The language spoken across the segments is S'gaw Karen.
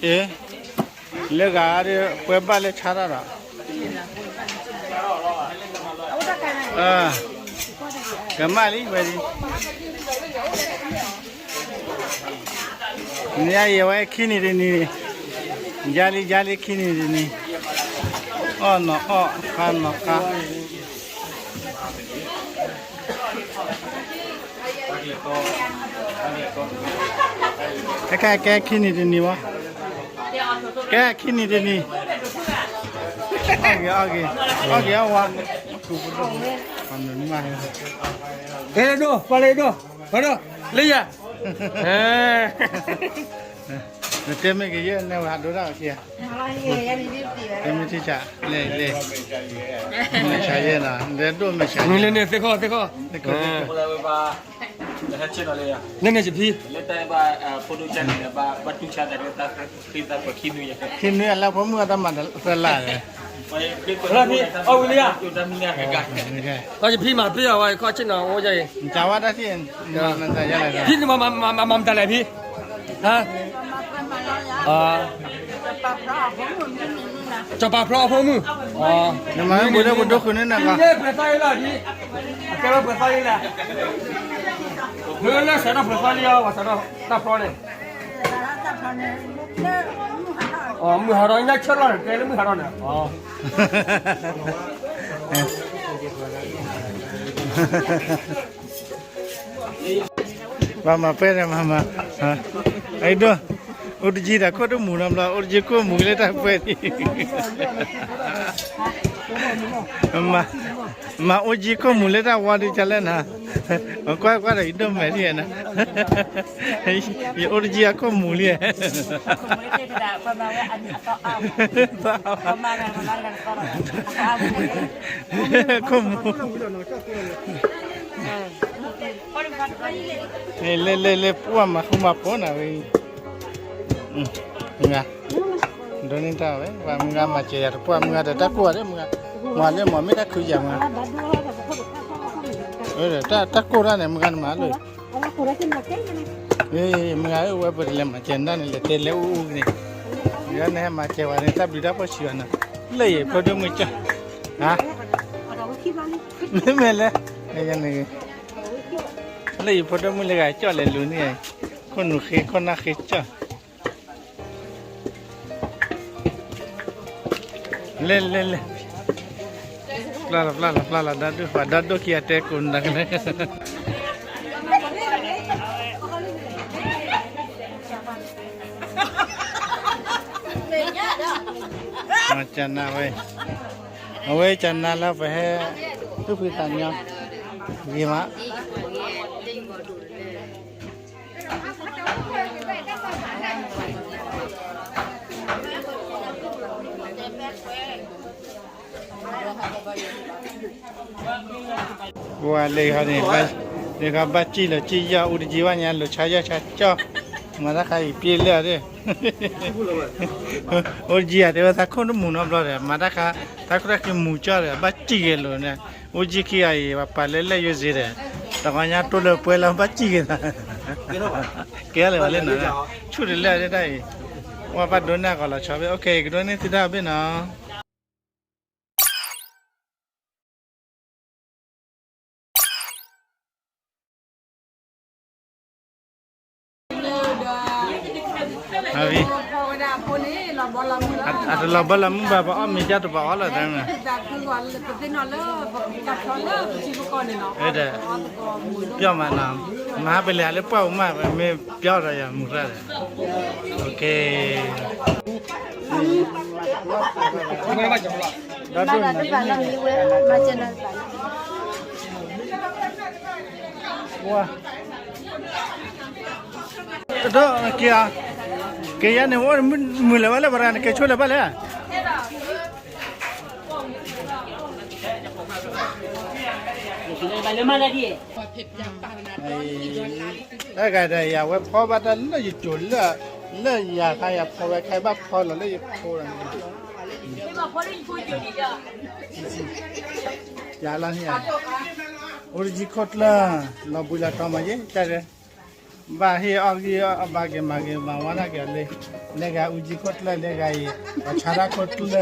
အ့ လၢဂၤဒီး ပှဲၤဘၣ်လၢဆါတၢ်ဒီး ကမၣ်လံဝဲဒၣ် နယါယဲဝဲခံနံၤတနံၤန့ၣ် ယါလံယါလံခံနံၤတနံၤ အီၣ်နီၤအီၣ် ဃါနီၤဃါ တခါကဲခံနံၤတနံၤဝဲ ကဲခံနံၤတနံၤ အီၣ်ဂ့ၤအီၣ်ဂ့ၤ အီၣ်ဂ့ၤအီၣ်ဝါ ကဲဒိၣ် ပှၤလၢဒိၣ် ပှၤဒိၣ် လၢယၤ နတဲမ့ၢ်ကယဲၢ်နဲဝဲဒိၣ်ဒၣ်က့ၤ တဲမ့ၢ်ထံဆး လဲၤလဲၤ မဲာ်ဆါယဲၢ်နီၤ လဲၤဒိၣ်မဲာ်ဆါယဲၢ် နလဲၤန့ၣ်သ့ၣ်ခီသ့ၣ်ခီ သ့ၣ်ခီ နဲန့ၣ်ယဖံ ခံနွံအလၢဖိမုၣ်အတၢ်မၤသလၢ်လဲၣ် လီၤယဖံမၤပ့ၢ်အီၤဝဲခီၣ်ဆ့ၣ်နီၤအိၣ်ယၤအံၤ တၢ်ဝဲတၢ်သ့ၣ် ဖံနမၤမၤမၤမတၤလဲၣ်ဖံ ဟါ စီၤပၤဖျီအဖိမုၣ် နမၤမ့ၢ်ဘူးလၢပဒိဃုာ်န့ၣ်နက ဖံန့ၣ်ပှဲၤသးအံၤလီၤဖံ အကဲဝဲပှဲၤသးအံၤလဲၣ် မ့ၢ်လၢစးထီၣ်ပှဲၤသးလံအီၤ ပှၤစးထီၣ်တၢ်ဖျီန့ၣ် မုၢ်ဟးထီၣ်ညါဆၢလီၤန့ၣ် တဲလၢမုၢ်ဟးထီၣ်န့ၣ် ဘၣ်မၤပဲၢ်ဒီးမၤမၤ အဒိ အိၣ်တယံၤတၢ်ခိၣ်တမူၤနီတဘျီ အိၣ်တယံၤခိၣ်မူၤလၢတၢ်ပှဲၤဒံး မၤအိၣ်ယံၤခိၣ်မူၤလၢတၢ်ဝါဒုးကလဲၣ်နၤ ကွၢ်ကွၢ်ဒီးယဒိၣ်မဲာ်ဒံးနၤ ယအိၣ်တယံၤအခိၣ်မူၤလံ ခိၣ်မူၤ လဲၤလဲၤလဲၤ ပှၢ်မၤဃူမၤဖိးနၤဝဲ မုၢ်ဂၤ ဒိးန့ၢ်တၢ်ဝဲ ပှၤမုၢ်ဂၤမၤစၢၤယၤတပှၢ် မုၢ်ဂၤဒီးတၢ်ကိၢ်ဂၤလၢမုၢ်ဂၤ မၤလၢမၤမ့ၢ်တၢ်ခုယၤမုၢ်ဂၤ တၢ်ကိၢ်တၢ်န့ၣ် မုၢ်ဂၤနမၤလၢ မုၢ်ဂၤဧၢ ဝဲပတလဲၤမၤစၢၤနၤန့ၣ် လဲၤတဲလဲၤအူအူန့ၣ် မုၢ်ဂၤနဟဲမၤစၢၤဝဲန့ၣ် တၢ်ဘျုးတၢ်ဖှိၣ်ဆံးဝဲနၤ လၢယဖိဒိၣ်မုၣ်ကၠီ ဟါ မ့မ့ၢ်လဲၣ် လၢယဖိဒိၣ်မုၣ်လၢဂၤကၠီၣ်လဲၤလူၤန့ၣ် ခိၣ်နူာ်ဃ့ ခိၣ်နၢ်ဃ့ကၠီၣ် လဲၤလဲၤလဲၤ ပျၢ်လီၤပျၢ်လီၤပျၢ်လီၤ ဒီဒိၣ်ပှၤဒီဒိၣ်ခံဂၤတဲကိးနၤကလဲၣ် ကနၤဝဲ အဝဲကနၤလၢပဟဲ သူၣ်ဖှံသးညီ ဂ့ၤမး ပှၤလဲၤခါန့ၣ် လဲၤခါဘၣ်စံၣ်လီၤစံၣ်ယီၣ် အူတယံၤဘၣ်ညါ လိာ်ဆါယီၣ်ဆါကၠီၣ် မၤတၢ်ခါအံၤပျ့ၤလၢာ်ဒၣ် အူတယံၤဧါ တဲဝဲသးခိၣ်တမူၤနီတဘျီဒီး မၤတၢ်ခါ သးခိၣ်တၢ်ခံမူၤကၠီၣ်ဒီး ဘၣ်စံၣ်ဂ့ၤလိာ်န့ၣ် အူတယံၤခံဂၤအံၤ ပှၤပာ်လၢလဲၣ်ယိၤစ့ဒီး တဂီၤညါတိၢ်လၢပှဲၤလီၤ ဘၣ်စံၣ်ဂ့ၤသး ကဲလၢာ်ဝဲလၢနၤ ဆူၣ်တလၢာ်ဒၣ်တၢ်အံၤ ပှၤဘၣ်ဒိးန့ၢ်အဂီၢ်လီၤဆီဘ့ၣ် okay ကဒိးန့ၢ်သုတၢ်ဘ့ၣ်နီၤ အတလီၤဘီလီၤမုၢ်ဘၣ် ပအီၣ်မ့ၤကၢ်တဘၣ်အီၣ်လီၤတၢ်မး ဒီး ပျီၢ်မးနီၤ မဟါပလဲၤလၢပှၢ်ပူၤမး မ့ၢ်ပျီၢ်ဒီးယၤမုၢ်ရၣ်ဒီး okay ဒီးက့ၤ က့ၤယၤန့ၣ် အိၣ်မုာ်လၢၤဘၣ်လၢပှၤတဂၤန့ၣ် ကဲဆိလၢၤဘၣ်လဲၣ် တဂၤဒီးယၤဝဲဖီဘၣ်တၢ်လၢယကိၤလၢ လၢယၤခါယၤဖီဝဲခါဘၣ်ဖီလီၤလၢယဖိန့ၣ် ယၤလီၤန့ၣ် အိၣ်တယံၤခိၣ်ကျၢၢ် လီၤဘှံးလီၤတီၤမးယဲၢ်တၢ်ရဲ ဘၣ်ဟ့ၣ်အီၣ်ဂံၢ်အီၣ်ဘါက့ၤမၤက့ၤမၤဝါဒၣ်က့ၤအီၤလံ, လဲၤဂၤအူကၠံခိၣ်ကျၢၢ် လဲၤဂၤအံၤ ပှၤဆါတၢ်ခိၣ်ကျၢၢ်,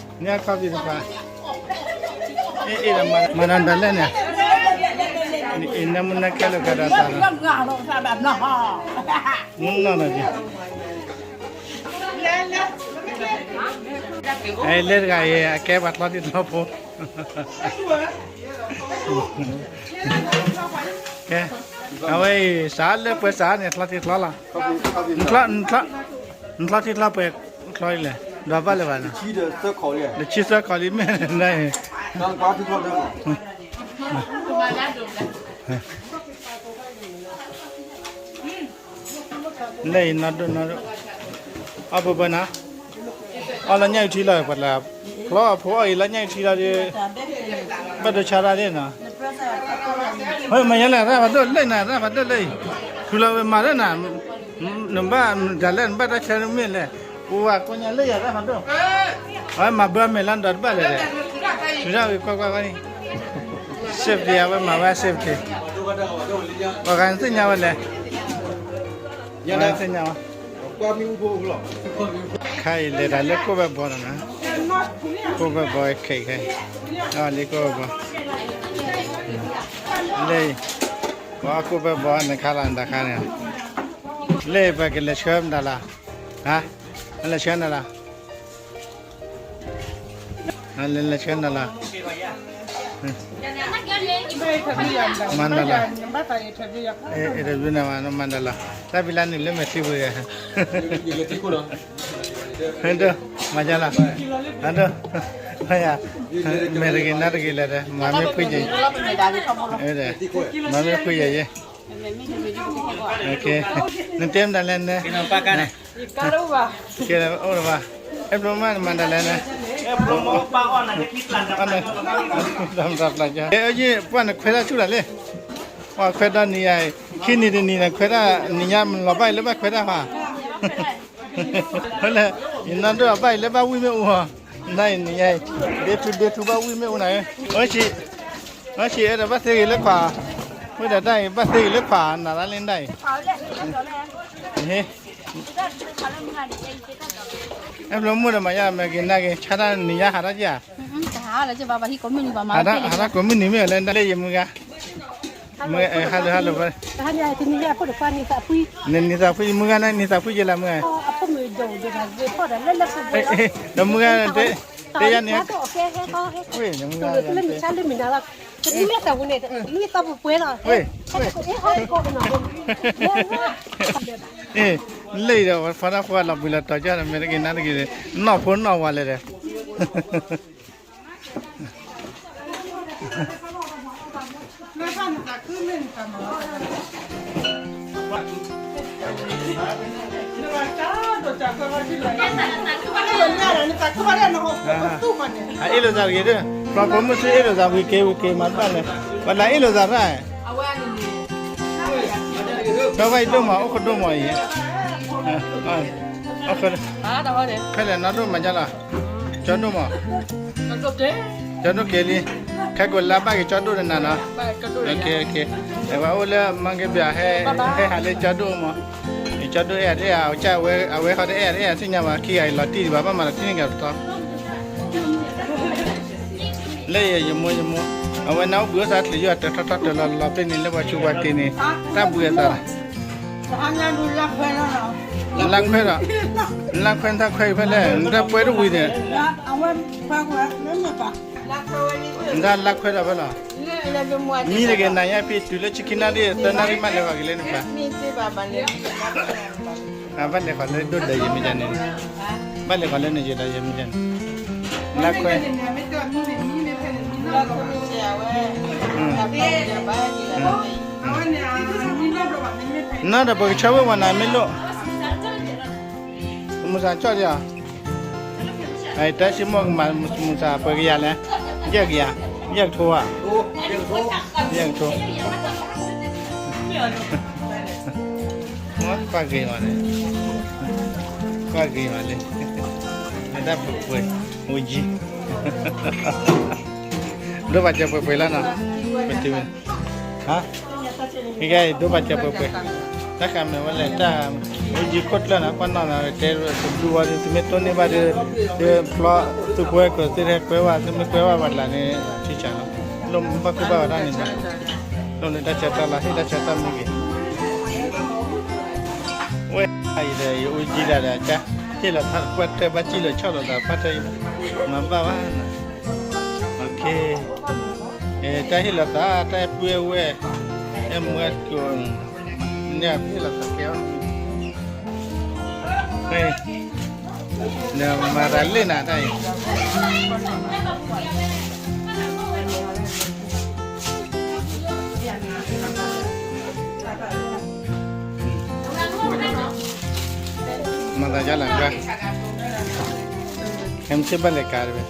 န့ၣ်အခီပညီတဖၣ်, အ့ၣ်အ့ၣ်ဒီးမၤဒီးဒၣ်လဲၣ်န့ၣ်, အံၤနမုၢ်နၤခဲလၢာ်ကဒီးသးလီၤ, မုၢ်နီၢ်နီၢ်က့ၤ အဲ လၢတဂၤအံၤ အကဲပှၤချီတံၢ်ချီဖိ, ကဲ, အဝဲအံၤ စးလၢပှဲၤစးန့ၣ် ချီတံၢ်ချီလီၤ, နချီတံၢ်ချီပှဲၤချီအံၤလဲၣ်, ဒီးဘၣ်လၢၤဘၣ်နီၤ, လၢဆံသၢခီလံမ့ၢ်န့ၣ် လၢအံၤ နီၢ်ဒိၣ်နီၢ်ဒိၣ်, အီၣ်ဘၢဘၢနၤ, အီၣ်လၢညၣ်အုၣ်ထံလီၤ ပှၤလၢ, ဖျီအဖိအီၣ်အံၤလၢညၣ်အုၣ်ထံလီၤဒီး, ဘၣ်ဒိဆါတၢ်ဒ်နီၤ, မ့ၢ်ညါလဲၣ် ရၣ်ဖးဒိၣ်လၢနၤ ရၣ်ဖးဒိၣ်လၢအံၤ, ထူလီၤဝဲမၤလၢနၤ, နဘၣ်ဒၣ်လဲၣ် နဘၣ်တၢ်ဆၢမ့ၢ်လဲၣ်, ပူဝဲကိးညါလၢယၤရၣ်ဖးဒိၣ်, အဝဲမၤဘၢအမဲာ်လၢနဒီးတဘၣ်လဲၣ်, ထူထီၣ်ဝံၤကွၢ်ကွၢ်ကွၢ်န့ၣ် safety အဝဲမၤဝဲ safety, ပှၤဂၤနသ့ၣ်ညါဝဲလဲၣ်, ပှၤဂၤနသ့ၣ်ညါဝဲ, ခါအံၤလဲၤတၢ်လၢကိၣ်ဘၣ်ဘီနီၤ, ကိၣ်ဘၣ်ဘီခဲအံၤခဲအံၤ, လၢကိၣ်ဘၣ်ဘီ, လၢအံၤ, ပှၤကိၣ်ဘၣ်ဘီနခါလီၤနတၢ်ခါန့ၣ်, လၢအံၤပှၤကလဲၤဆှၢမတၤလီၤ, ဟါ, လဲၤဆှၢနၤလီၤ လဲၤလဲၤဆှၢနၤလီၤ, မၤနၤလီၤ, အ့ၣ်တဘျုးနၤမၤနၤလီၤ, တၢ်ဖံးလၢနုာ်လၢမဲာ်ထံပူၤဂၤ, ဒိၣ်, မၤယါလီၤ, ဒိၣ်, မၤယါ, မဲာ်တဂ့ၤနါတဂ့ၤလဲၣ်ဒီး မၤမ့ၢ်ဖှံယဲၢ်, မၤမ့ၢ်ဖှံယဲၢ်ယဲၢ် နတဲမတၤလဲၣ်န့ၣ်, ကဲအိၣ်လၢၤဘၣ်, အဲၣ်ဘျိမးနမၤတၢ်လဲၣ်န့ၣ်, တၢ်မတၤပျၢ်ကၠီ, အဲ ပှၢ်နခွဲးတၢ်ဆူၣ်လၢ်လံ, ပှၢ်ခွဲးဒီးနံၤယါ, ခံနံၤတနံၤန့ၣ် ခွဲးတၢ်နံၤညါလီၤဘၣ်အံၤလၢဘၣ်ခွဲးတၢ်ဖး လၢ, ယနီၢ်ဒိၣ်အဘၣ်အံၤလၢဘၣ်ဝံၣ်မ့ၣ်အူ, နၤအံၤနံၤညါအံၤ, ဒ့ထူဒ့ထူဘၣ်ဝံၣ်မ့ၣ်အူနၤ, အီၣ်ဆံး, အီၣ်ဆံးအဲၣ်ဒိးဘၣ်သ့ဂ့ၤလၢခွး, ဝဲဒၣ်တၢ်အံၤဘၣ်သ့ဂ့ၤလၢခွး နၤလၢလ့ဒၣ်အံၤ, အဲၣ်ဘျိမိၢ်ဒီးမၤယါမဲာ်က့ၤနါက့ၤ ဆါတၢ်နံၤညါဟးထီၣ်က့ၤဧါ, ဟးထီၣ်ကိးမုၢ်နံၤမ့ၢ်လၢလၢယမုၢ်ဂၤ နနံၤသးဖှံမုၢ်ဂၤန့ၣ် နံၤသးဖှံယလၢမုၢ်ဂၤ, ဒီးမုၢ်ဂၤန့ၣ် တဲယၤန့ၣ်, ဝ့ၢ်, နမုၢ်ဂၤန့ၣ်, ဝ့ၢ်, လၢအံၤဒီး ပှၤဖီတၢ်ဃိလီၤဘှံးလီၤတီၤကၢ်ဒီး မဲာ်တဂ့ၤနါတဂ့ၤ, နီၢ်ဖိနီၢ်ဝၤလဲၣ်ဒီး အအ့ၣ်လိာ်သးတဂ့ၤဒီး, ပှၤပိာ်မုၣ်ဆူအ့ၣ်လိာ်သးဝံၤက့ၤဝံၤက့ၤမၤတဘၣ်လဲၣ်, ပှၤလၢအ့ၣ်လိာ်သးရၣ်, ပှၤဝဲအံၤဒိၣ်မး အိၣ်ခိးဒိၣ်မးအံၤ, ဖဲလဲၣ်နီၢ်ဒိၣ်မးယါလီၤ, ကၠီဒိၣ်မး, ကၠီဒိၣ်က့ၤလံ, ခဲကိာ်လၢဘၣ်က့ၤကၠီဒိၣ်တနၤနီၤ, အဝဲအိၣ်လၢမၤကဘၠး, ဟဲဟးလၢကၠီဒိၣ်မး, ကၠီဒိၣ်အဲၣ်ဒၣ်, အဝဲဃီတအဲၣ်ဒၣ်သ့ၣ်ညါဘၣ်, ခံဂၤအံၤလီၤတံၢ်ဒံးဘၣ်, ဘၣ်မၤလီၤတံၢ်န့ၢ်ကဒီးတတီၤ လၢယမိၢ်ယမိၢ်, အဝဲနၢ်အိၣ်ဘှံးအိၣ်သးတချုးယိာ် တၢထီၣ်ထီၣ်တၢၤလီၤလီၤဖဲန့ၣ် လၢပှၤဆူးပှၤက့ၤန့ၣ်, တၢ်ဘှံးအသးလီၤ, လၢခွဲဒီး, လၢခွဲတၢ်ခွဲအံၤဖဲလဲၣ်, နတၢ်ပှဲၤတဝံၤန့ၣ်, နတၢ်လၢခွဲဒီးဖဲလီၤ, မံတဂ့ၤနၤညါဖဲတုၤလၢဆံခံနၣ်ရံၣ် သၢနၣ်ရံၣ်မးလဲၤဃီၤက့ၤလၢနပၤ ဘၣ်လဲၤဃီၤလၢဒိၣ်ဒီးယမံၤဒၣ်န့ၣ်, ဘၣ်လဲၤဃီၤလၢနယဲဒီးယမံၤဒၣ်န့ၣ်, လၢခွဲ, နီၢ်ဒီးပကဆၢဝဲဝဲနၤမ့ၢ်လိၣ်, မုၢ်ဆါကၠီၣ်ဒံးဧါ, တၢ်စံၣ်မိၣ်ကမၤမုၢ်ဆါပှဲၤကယၤလဲၣ်, ယဲၢ်ကယၤ, ယဲၢ်ကထိဧါ, ယဲၢ်ကထိ ကွၢ်ဂ့ၤမးန့ၣ်, ကွၢ်ဂ့ၤမးလံ, အတၢ်ပှဲၤပှဲၤ, အိယံၤ, ဒိၣ်ဘၣ်စၢၤပှဲၤပှဲၤလီၤနီၤ, ပတုၤ, ဟါ, ကဲ ဒိဘၣ်စၢၤပှဲၤပှဲၤ, တၢ်ဃးမဲာ်ဝဲလဲၣ် တၢ်အိၣ်ယံၤခိၣ်ကျၢၢ်နီၤ ကွၢ်နီၣ်နီၤ တဲတဘျုးဝဲဒီး သုမ့ၢ်တိၢ်န့ၢ်ဘၣ်ဒီး ဒီးဖျီသုပှဲၤကီး သုတဟဲကွဲဘၣ် သုမ့ၢ်ကွဲဘၣ်ပှၤတလးန့ၣ် ထံဆးလီၤ, လိၣ်ဘၣ်ကွၢ်ဘၣ်ဝဲဒၣ်န့ၣ်လီၤ, လိၣ်လၢတၢ်ဆၢတၢ်လီၤ ဟ့ၣ်တၢ်ဆၢတၢ်မုာ်ဂ့ၤ, ဝဲ ယအိၣ်ယံၤဒၣ်ဒီး ကါ ဟ့ၣ်လီၤသးကွၢ်တၢၢ်ဘၣ်စံၣ်လီၤဆီၣ်လီၤသး ဖးတၢ်မၤဘၣ်ဘၣ်နီၤ, တၢ်ဟ့ၣ်လီၤသး တၢ်အဲၣ်ပုၢ်အဲၣ်ဝဲၢ် အဲၣ်မူအဲၣ်ကိး န့ၣ်ဟ့ၣ်လီၤသးကဲအီၤ, နမၤတၢ်လၢနၤတၢ်အံၤ မၤသးဒ်လဲၣ်, ဟဲမ့ၢ်ဆ့ၣ်ဘၣ်လဲၤကါတဝဲ,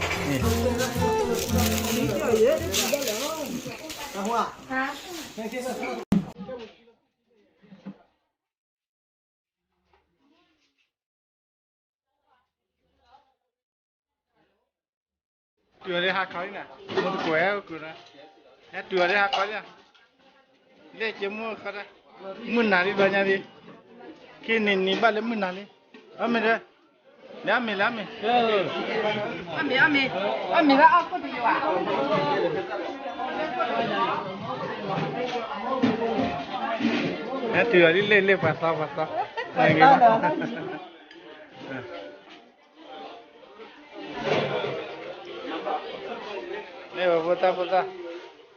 တုၤအီၤလၢဟါခီလံနီၤ, မ့ၢ်တကိးဟဲအိၣ်ကိးနီၤ, ဟဲတုၤအီၤလၢဟါခီလံနီၤ, လဲၣ်က့ၤမုၢ်ခီတၢ်, မုၢ်နၤလံဒီးညါလံ, ခဲနံၤနံၤဘၣ်လၢမုၢ်နၤလံ, အမ့ၢ်ဒီး, လၢအမ့ၢ်လၢအမ့ၢ်, အမ့ၢ်လၢအီၣ်ခိၣ်တယိၤဧါ, ဟဲတုၤအီၤလံ လ့ၣ်လ့ၣ်ပှၤသီပှၤသီ, မ့ၢ်ဝဲဖိသၣ်ဖိသၣ်,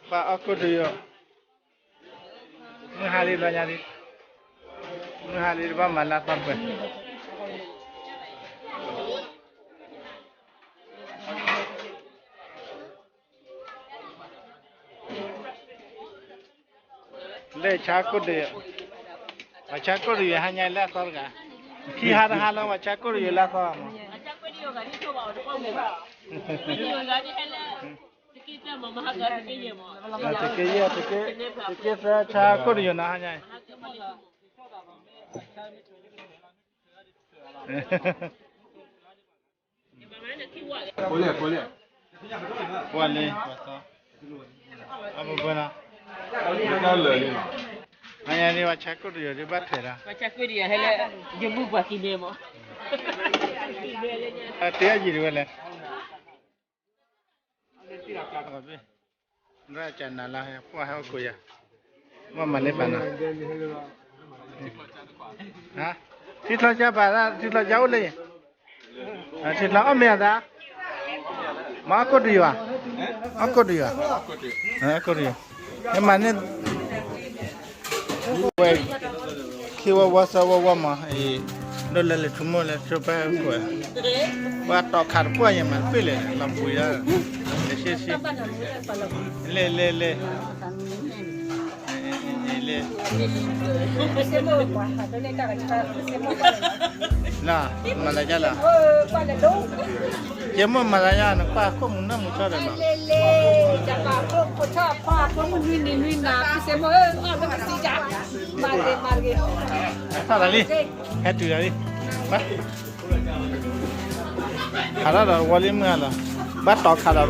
ပှၤအီၣ်ခိၣ်တယိၤ, မုၢ်ဟါလံလီၤညါလံ, မုၢ်ဟါလံတဘၣ်မၤလၢအသီပှဲၤ, လၢဆါကိၣ်တယိၤ, ပှၤဆါကိၣ်တယိၤဟါညါလၢအသီတဂၤ, ခံဟါတဟါလီၤ ပှၤဆါကိၣ်တယိၤလၢအသီမး, တက့ၢ်ယဲၢ်, တက့ၢ်သၢဆါကိၣ်တယိၤနီၤဟါညါ, ပှၤလၢ, ပှၤသီ, အပပနီၤ, ဟါညါန့ၣ် ပှၤဆါကိၣ်တယိၤဒ်ဘၣ်ထွဲဒီး, ပှၤဆါကိၣ်တယိၤဟဲလၢ, ယမုၢ်ပှၤကံၤန့ၣ်မး, တၢ်ယံၤတဝဲလဲၣ် ဒ်ကနၤလၢပှၤဟဲအိၣ်ကိးယၤ, ဘၣ်မၤလၢပာ်နီၤ, ထံချီကါပာ်ဒၣ် ထံချီကါအိၣ်လၢ, ထံချီအီၣ်မ့ၤအသး, မ့ၢ်အီၣ်ကိၣ်တယိၤဧါ, အီၣ်ကိၣ်တယိၤ, အီၣ်ကိၣ်တယိၤ, ဟဲမၤန့ၢ် ဝဲ, ခံဝဲဝီသၢဝီဝီမး, ဒိၣ်လဲၤလၢထူမိၢ်လဲၤထူဖဲကွဲး, ပှၤတီၤခးတပှၢ်ယဲမးတပ့ၢ်လဲၣ် လီၤပှံၤလၢ, လဲၤဆ့ဆ့, လဲၤလဲၤလဲၤ, လဲၤ, လီၤ, မၤသးယါလီၤ, ယဲမိၢ်မၤသးယါ နကွၢ်ခိၣ်မုၢ်နၢ်မုၢ်ထီၣ်ဒီးနီၤ ထီၣ်သးလံ, ဟဲတုၤသးလံ, ဘၣ်, ခးထီၣ်ဒီးဝီလံမုၢ်ဟါလီၤ, ဘၣ်တီၤခးဒီး